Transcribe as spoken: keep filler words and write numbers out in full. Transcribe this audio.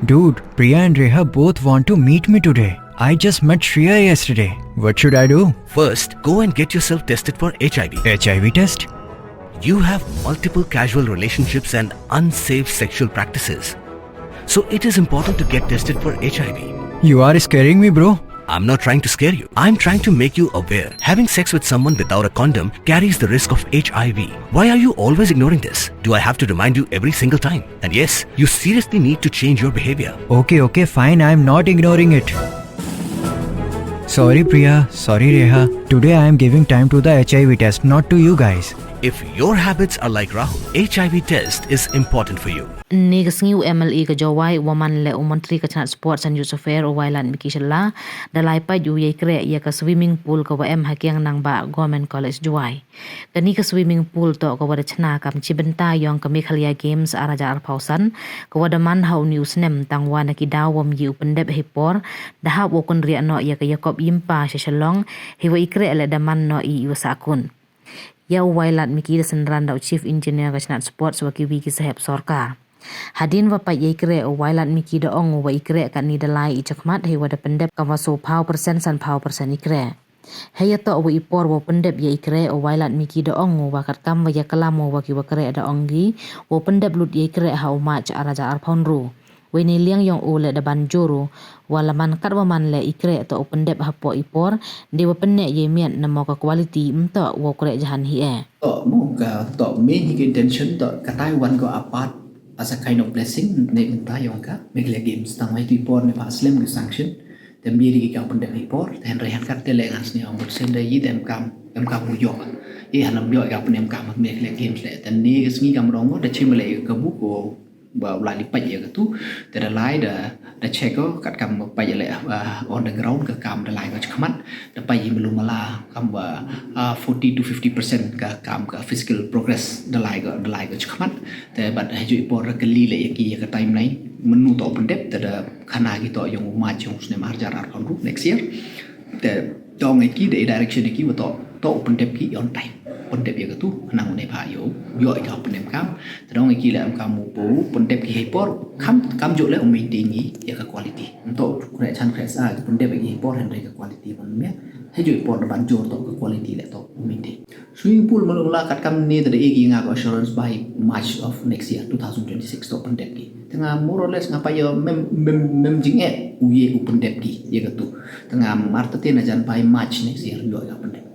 Dude, Priya and Reha both want to meet me today. I just met Shreya yesterday. What should I do? First, go and get yourself tested for H I V. H I V test? You have multiple casual relationships and unsafe sexual practices. So it is important to get tested for H I V. You are scaring me, bro. I'm not trying to scare you. I'm trying to make you aware. Having sex with someone without a condom carries the risk of H I V. Why are you always ignoring this? Do I have to remind you every single time? And yes, you seriously need to change your behavior. Okay, okay, fine. I'm not ignoring it. Sorry, Priya. Sorry, Reha. Today I am giving time to the H I V test, not to you guys. If your habits are like Rahul, H I V test is important for you. Ni ka sngi u M L A ka Jowai, u wa man le u Montri ka chnat Sports and Youth Affairs, u Wailadmiki Shylla, da lai pait u yei kreh ya ka swimming pool ka wa em ha Kiang Nangbah Government College Jowai. Kani ka swimming pool toh ka wa da chna kam chi bynta yong ka Meghalaya Games ar hajar arphaw san, ka wa da man ha u ni u snem, tang wa na ki daw wom yi u pyndep hei por, da hap wow kynriah noh ya ka yakob yimpa sha Shillong, hei wa i kreh le da man noh i i wa sahkun. Ya u Wailadmiki da synran da u Chief Engineer ka chnat Sports wa ki wi ki sahep sorkar. Hadien wa pait yei kreh, u Wailadmiki da ong u wa i kreh katni da lai i chakhmat, hei wa da pyndep kam wa soo phaw percent san phaw percent i kreh. Hei ya toh wa i por wow pyndep ya i kreh, u Wailadmiki da ong u wa katkam wa ya kalam u wa ki wa kreh da ong ki, wow pyndep lut ya i kreh ha u March ar hajar arphaw ynru. Wei ni liang yong u le da ban jur u, wa la man kat wa man le i kreh toh u pyndep hapoh i por, de wa pynneh yei miat na mo ka quality, ym toh wow kreh jahan hi e. Toh mo ka toh main hi ka intention toh katai wan ko apart as a kind of blessing ne bynta yong ka Meghalaya Games, tang wei tu i por ne ba slem ki sanction. Te mbi ri ki ka pyndep hi por, te hynrei han kat te le ngan sni ong bot sen da yi te em kam, em kam u yoh. Yi han am yoh ka pyndep kam Meghalaya Games le. Te ni ka sngi kam rong mo da chim le ka bu ko ba u lai li pait ya ka tu. Te da lai da, da check ko, katkam ba pait le, ah, on the ground ka kam da lai ko chakhmat. Da pait yi malu mala kam ba, ah, forty to fifty percent ka kam ka physical progress da lai ko, da lai ko chakhmat. Te bad haju i por da kylli le ya ki ya ka timeline. Mynnu toh pyndep, te da khana ki toh yong u March yong u snem ar hajar arphaw ynru, next year. Te dong e ki da i direction e ki wa toh, toh u pyndep ki on time. Pyndep ya ka tu, nang u ne pha yoh, yoh i ka pyndep kam. Te dong e ki le em kam u po, pyndep ki hei por, kam, kam jooh le u maintain i ya ka quality. Toh kre chan kre sa, ki pyndep ki hei por hynrei ka quality ban mia. Haju i por da ban jur toh ka quality le toh u maintain. Swimming pool malu mala katkam ni te da e ki nga ko assurance by March of next year, two thousand twenty-six toh pyndep ki. Te nga more or less nga pa yo mem, mem, mem jing e u ye u pyndep ki ya ka tu. Te nga mar te na jan by March next year yoh ya pyndep.